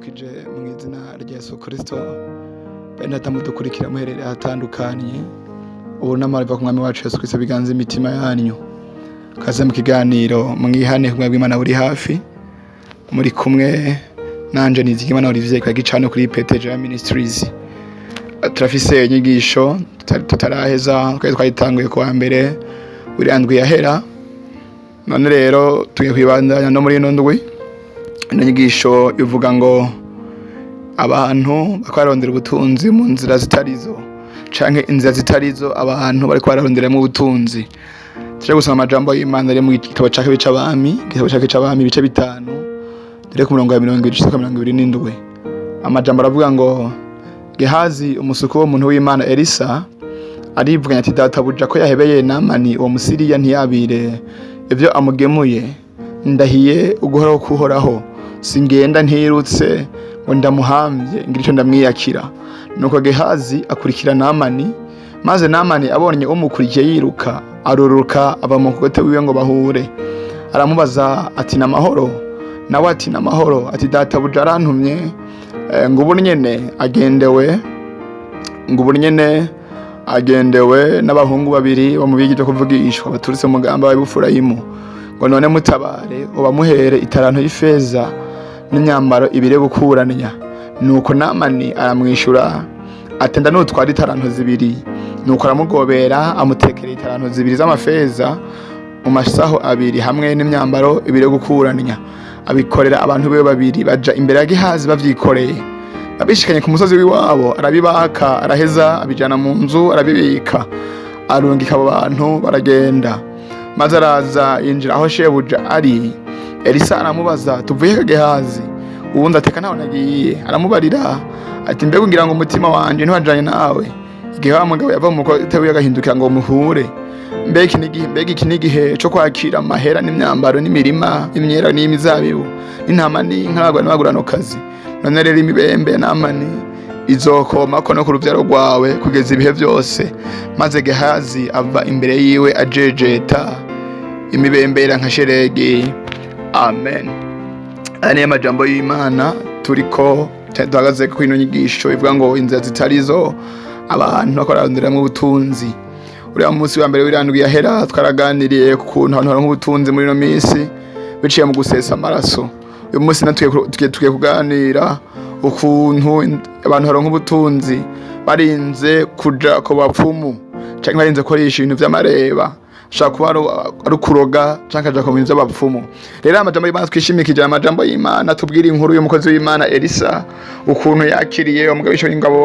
Ndabaramukije mu izina rya Yesu Kristo. Bene data mudukurikira muherereye ahatandukanye, ubu n'amahoro biva ku Mwami wacu Yesu Kristo biganze imitima yanyu. Kaze mu kiganiro Mwihane, kumwe bw'Imana buri hafi. Muri kumwe nanje Nizigimana Olivier kwa gicano kuri PTJ Ministries. Turafise inyigisho tutaraheza, twari twayitanguye kuwa mbere uriya ndwi yahera. None rero tugiye kwibandanya no muri ino ndwi. Ino nyigisho ivuga ngo abantu bariko bararondera ubutunzi mu nzira zitarizo, canke inzira zitarizo abantu bariko bararonderamwo ubutunzi. Tuje gusoma amajambo y'Imana ari mu gitabo ca kabiri c'Abami, igitabo ca kabiri c'Abami, ibice 5, dore ku murongo wa 20 gushika 27. Amajambo aravuga ngo: Gehazi, umusuku w'umuntu w'Imana Elisa, arivuganya ati: "Databuja ko yahebeye Namani uwo Musiriya ntiyabire ivyo amugemuye, ndahiye uguhoraho kuhoraho, singenda ntirutse ngo ndamuhamvye ngira ico ndamwiyakira." Nuko Gehazi akurikira Namani, maze Namani abonye umukurikiye yiruka, aruruka ava mu mukogote wiwe ngo bahure. Aramubaza ati: "Namahoro?" Nawe ati: "Namahoro." Ati: "Databuja arantumye ngo ubu nyene agendewe, ngo ubu nyene agendewe n'abahungu babiri bo mu bigi byo kuvugishwa baturutse mu mugamba w'Ebufurayimu, ngo none mutabare ubamuhere itaranto y'ifeza n'imyambaro ibiri yo gukuranya." Nuko Namani aramwishura ati: "Ndanutwara itaranto 2." Nuko aramugobera, amutekera itaranto 2 z'amafeza mu masaho abiri hamwe n'imyambaro ibiri yo gukuranya. Abikorera abantu biwe babiri, baja imbere ya Gehazi bavyikoreye. Abishikanye ku musozi w'iwabo, arabibaka, araheza abijana mu nzu, arabibika. Arungika abo bantu, baragenda. Maze araza yinjira aho shebuja ari. Elisa aramubaza: "Tuvuye he, Gehazi?" Uwundi ateka: "Ntaho nagiye." Aramubarira ati: "Mbega ngira ngo umutima wanje ntiwajanye nawe igihe wa mugabo yava mu mukote wiwe agahindukira ngo muhure? Mbega iki ni igihe co kwakira amahera n'imyambaro n'imirima imyera n'imizabibu n'intama n'inka n'abaguranokazi? None rero imibembe n'amani izokomako no ku ruvyaro rwawe kugeza ibihe byose." Maze Gehazi ava imbere yiwe ajejeta imibembera nka sheregi. Amen. Aya niyo majambo y'Imana turiko duhagaze ku ino nyigisho ivuga ngo inzira zitarizo abantu bakoraronderamwo ubutunzi. Uriya munsi wa mbere w'irandwi yahera twaraganiriye ku kuntu abantu baronka ubutunzi muri ino minsi biciye mu gusesa amaraso. Uyu munsi natwe tugiye kuganira ukuntu abantu baronka ubutunzi barinze kuja ku bapfumu canke barinze gukoresha ibintu vy'amareba, ashobora kuba ari ukuroga canke akaja ku bintu vy'abapfumu. Rero amajambo y'Imana twishimikije, amajambo y'Imana tubwira inkuru y'umukozi w'Imana Elisa, ukuntu yakiriye umugabisha w'ingabo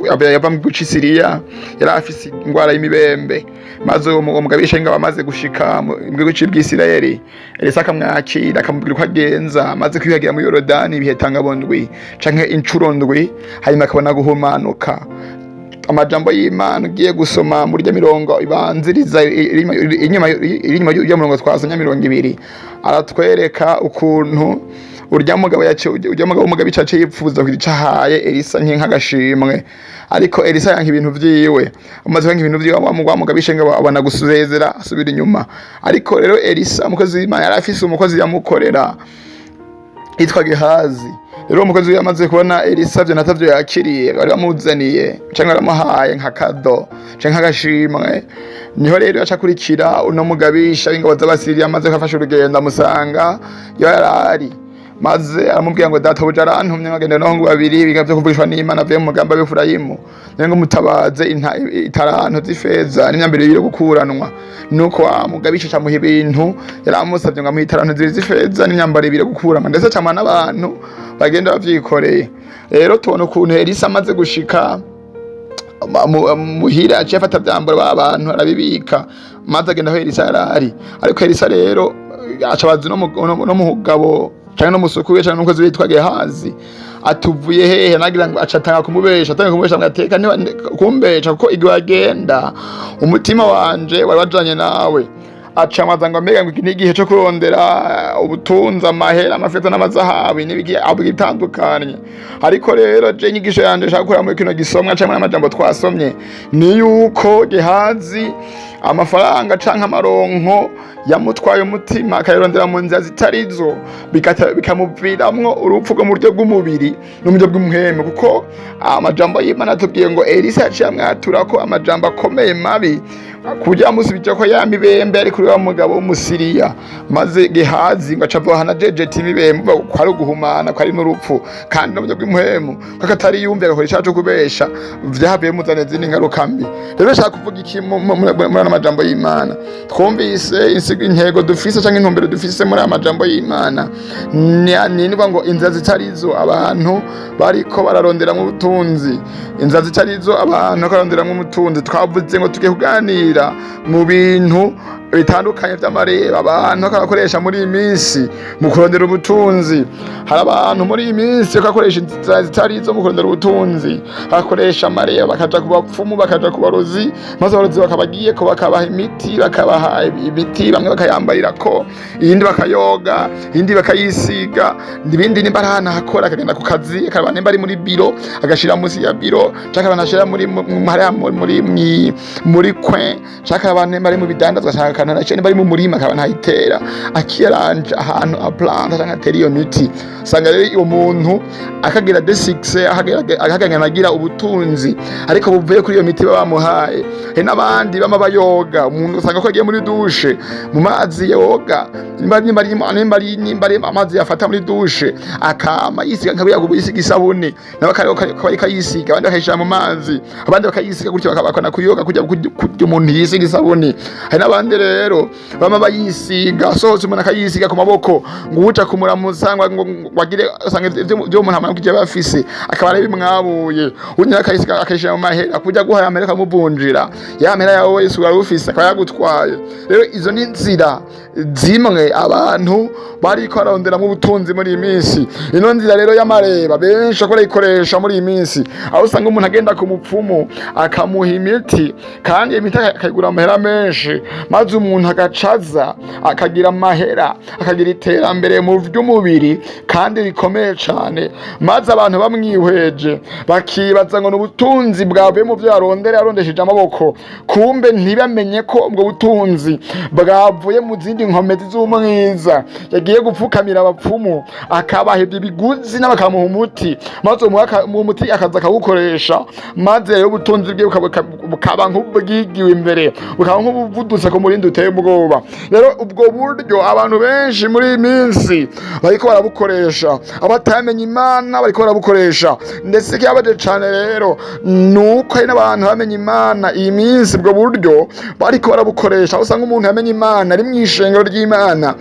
yava mu gihugu c'i Siriya, yari afise ingwara y'imibembe. Maze uwo mugabisha w'ingabo amaze gushika mu gihugu c'Ubwisirayeli, Elisa akamwakira, akamubwira uko agenza amaze kwiyuhagira muri Yorodani ibihe tangabondwi canke incuro ndwi, hanyuma akabona guhumanuka. Amajambo y'Imana ugiye gusoma muri rya mirongo ibanziriza iri inyuma y'urya murongo twasomye, 20, aratwereka ukuntu urya mugabo yaciye, urya mugabo w'umugabo yaciye yipfuza kugira ico ahaye Elisa nk'agashimwe, ariko Elisa yanka ibintu vyiwe. Amaze kwanka ibintu vyiwe, wa mugabo ngo abona gusezera, asubira inyuma. Ariko rero Elisa, umukozi w'Imana, yari afise umukozi yamukorera yitwa Gehazi. Rero uwo mukozi wiwe amaze kubona Elisa vyo natavyo yakiriye bari bamuzaniye canke baramuhaye nka cadeau canke nk'agashimwe, niho rero yaca akurikira uno mugabisha w'ingabo z'Abasiriya. Amaze afashe urugendo, amusanga iyo yarari, maze aramubwira ngo: "Databuja arantumye nkagenda n'abahungu babiri biga vyo kuvugishwa n'Imana avuye mu mugamba w'Efurayimu, none ngo mutabaze itaranto z'ifeza n'imyambaro ibiri yo gukuranwa." Nuko wa mugabisha acamuha ibintu yari amusavye, ngo amuhe itaranto 2 z'ifeza n'imyambaro ibiri yo gukuranwa, ndetse acamuha n'abantu bagenda bavyikoreye. Rero tubona ukuntu Elisa amaze gushika muhira, aciye afata vyambaro ba bantu arabibika, maze agenda aho Elisa yarari. Ariko Elisa rero aca abaza uno mugabo canke no musuku wiwe canke n'umukozi witwa Gehazi atuvuye hehe? Nagira ngo aca atanga kumubesha, atanga kumubesha ngo ateka niba kumbesha, kuko igihe wagenda umutima wanje wari wajanye nawe. Aca amaza ngo: "Mbega ngo iki ni igihe co kurondera ubutunzi, amahera, amafeza n'amazahabu n'ibiki?" Avuga itandukanye. Ariko rero je inyigisho yanje nshaka gukura muri kino gisomwa canke muri amajambo twasomye ni yuko Gehazi amafaranga canke amaronko Yamutwaye umutima, akayarondera mu nzira zitarizo, bikamuviramwo urupfu rwo mu buryo bw'umubiri no mu buryo bw'umuhemu, kuko amajambo y'Imana atubwiye ngo Elisa yaciye amwatura ko amajambo akomeye mabi, ku buryo yamusubije ko ya mibembe ari kuri wa mugabo w'Umusiriya, maze Gehazi ngo aca avohana jejeta imibembe, ko ari uguhumana, ko ari n'urupfu kandi no mu buryo bw'umuhemu, kuko atari yumvye agakora icaha co kubesha, vyahavuye bimuzanira izindi ngaruka mbi. Rero nshaka kuvuga iki muri ano majambo y'Imana twumvise? Intego dufise canke intumbero dufise muri aya majambo y'Imana ni nivuga ngo inzira zitarizo abantu bariko bararonderamwo ubutunzi, inzira zitarizo abantu bariko bararonderamwo ubutunzi. Twavuze ngo tugiye kuganira mu bintu bitandukanye vy'amareba abantu bariko barakoresha muri iyi minsi mu kurondera ubutunzi. Hari abantu muri iyi minsi bariko bakoresha inzira zitarizo mu kurondera ubutunzi, bakoresha amareba, bakaja ku bapfumu, bakaja ku barozi, maze abarozi bakabagiyeko bakabaha imiti, bamwe bakayambarirako, iyindi bakayoga, iyindi bakayisiga, ibindi nimba ari ahantu hakora akagenda ku kazi, akaba nimba ari muri biro agashira munsi ya biro, canke abantu ashira muri hariya muri coin, canke abantu nimba ari mu bidandazwa, canke akantu arashira, nimba ari mu murima akaba ntayitera, akiyaranja ahantu aplanta canke atera iyo miti. Usanga rero uwo muntu akagira des succès, akagenda agira ubutunzi, ariko buvuye kuri iyo miti baba bamuhaye. Hari n'abandi bama bayoga. Umuntu usanga ko agiye muri douche, mu mazi yoga, nimba ari amazi yafata muri douche, akama yisiga nka buriya yisiga isabune, nawe akaba ariko ayisiga, abandi bakayishira mu mazi, abandi bakayisiga gutyo, bakabakona kuyoga kurya umuntu yisiga isabune. Hari n'abandi rero bama bayisiga, sohotse umuntu akayisiga ku maboko, ngo uwuca kumuramutsa ngo agire, usanga ivyo umuntu amara bafise akaba ari bimwabuye, undi nawe akayisiga, akayishira mu mahera, kujya guhaye amahera akamuvunjira ya mahera yawe wese wari ufise akaba yagutwaye. Rero izo ni inzira zimwe abantu bariko baronderamwo ubutunzi muri iyi minsi. Ino nzira rero y'amareba benshi bakora bayikoresha muri iyi minsi, aho usanga umuntu agenda ku mupfumu akamuha imiti, kandi iyo miti akayigura amahera menshi, maze umuntu agacaza akagira amahera, akagira iterambere mu by'umubiri kandi rikomeye cane, maze abantu bamwihweje bakibaza ngo ni ubutunzi bwavuye mu byo yarondera, yarondesheje amaboko. Kumbe ntibamenye ko ubwo butunzi bwavuye mu zindi nkomezi z'umwiza, yagiye gupfukamira abapfumu, akabaha ibyo biguzi n'abakamuha umuti, maze uwo muti akaza akawukoresha, maze rero ubutunzi bwe bukaba nk'ubwigiwe imbere, bukaba nk'ubuvudutse ku murindi uteye ubwoba. Rero ubwo buryo abantu benshi muri iyi minsi bariko barabukoresha, abatamenye Imana bariko barabukoresha. Ndetse ikibabaje cane rero ni uko hari n'abantu bamenye Imana iyi minsi ubwo buryo bariko barabukoresha, aho usanga umuntu yamenye Imana ari mw'ishengero ry'Imana,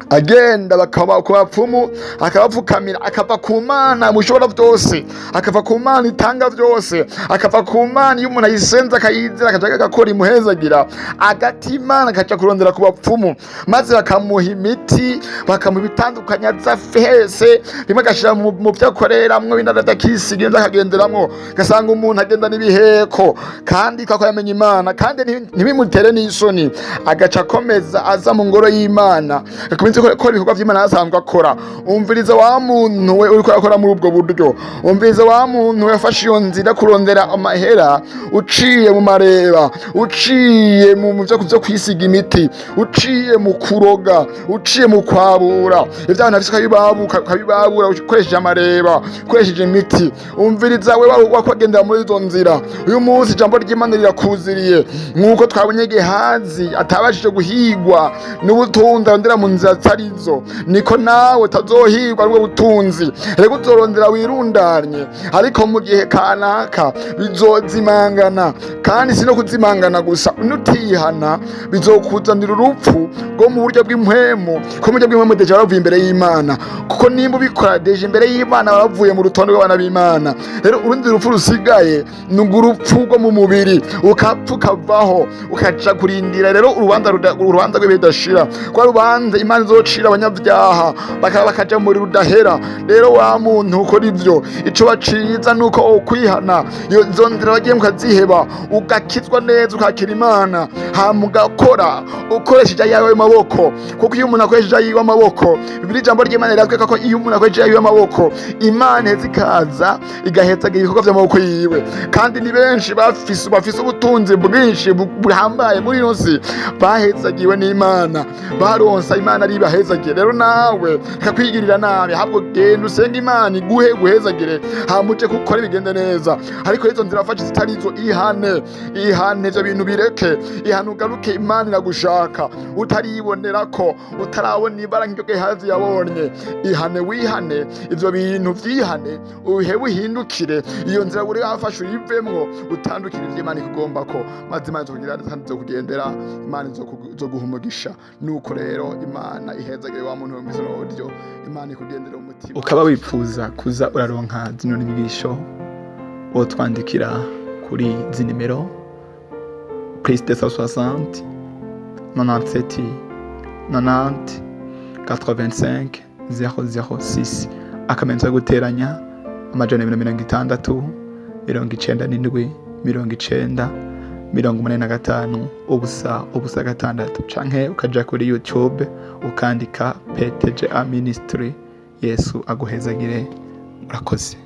agenda bakaba ku bapfumu, akabapfukamira, akava ku Mana mushobora byose, akava ku Mana itanga byose, akava ku Mana iyo umuntu ayisenze akayizera akaja agakora imuhezagira, agata Imana akaja kurondera ku bapfumu, maze bakamuha imiti, bakamuha ibitandukanye aza hese, bimwe agashira mu byo akoreramwo, ibindi akisiga, ibindi akagenderamwo, ugasanga umuntu agenda n'ibiheko kandi kako yamenye Imana, kandi ntibimutere n'isoni, agaca akomeza aza mu ngoro y'Imana, agakomeza gukora ibikorwa vy'Imana asanzwe akora. Umviriza wa muntu we uriko urakora muri ubwo buryo, umviriza wa muntu we wafashe iyo nzira kurondera amahera uciye mu mareba, uciye mu vyo kwisiga imiti, uciye mu kuroga, uciye mu kwabura ivyo abantu bafise, ukabibabura ukoresheje amareba, ukoresheje imiti. Umviriza we wagendera muri izo nzira, uyu munsi ijambo ry'Imana rirakuziriye. Nk'uko twabonye Gehazi atabashije guhigwa n'ubutunzi arondera mu nzira zitarizo, niko nawe utazohigwa n'ubwo butunzi. Rero uzorondera wirundanye, ariko mu gihe kanaka bizozimangana, kandi si no kuzimangana gusa, nutihana bizokuzanira urupfu rwo mu buryo bw'impwemu, ko mu buryo bw'impwemu déjà waravuye imbere y'Imana, kuko nimba ubikora déjà imbere y'Imana waravuye mu rutonde rw'abana b'Imana. Rero urundi rupfu rusigaye ni urupfu rwo mu mubiri, ukapfa ukavaho, ukaja kurindira rero urubanza, urubanza rw'ibihe bidashira, kwa rubanza Imana. azocira abanyabyaha bakaba bakaja muri rudahera. Rero wa muntu ukora ivyo, ico baciza nuko ukwihana izo nzira bagiye mukaziheba, ugakizwa neza, ukakira Imana, hama ugakora ukoresheje ayawe maboko. Kuko iyo umuntu akoresheje ayiwe amaboko, Bibiliya, ijambo ry'Imana riratwereka ko iyo umuntu akoresheje ayiwe amaboko, Imana iheza ikaza igahetsagira ibikorwa vy'amaboko yiwe. Kandi ni benshi bafise ubutunzi bwinshi buhambaye muri ino si bahezagiwe n'Imana, baronsa Imana ari bahezagiye. Rero nawe reka kwigirira nabi, ahubwo genda usenge Imana iguhe guhezagire, hama uje gukora bigende neza. Ariko izo nzira wafashe zitari izo, ihane, ihane ivyo bintu bireke, ihane ugaruke. Imana iragushaka utaribonera ko utarabona ibara nk'iryo Gehazi yabonye. Ihane, wihane ivyo bintu, vyihane, uhe uhindukire iyo nzira uri wafashe uyivemwo, utandukire ivyo Imana ikugomba ko, maze Imana izokugira neza kandi izokugendera, Imana izoguha umugisha. Nuko rero Imana ihezagire wa muntu wumvise uno audio, Imana ikugendere mu mutima. Ukaba wifuza kuza uraronka zino nyigisho, wotwandikira kuri izi nimero: +260 97 90 85 006, akamenyetso ko guteranya 260 97 90 85 0 0 6, canke ukaja kuri YouTube ukandika PTGA Ministry. Yesu aguhezagire, murakoze.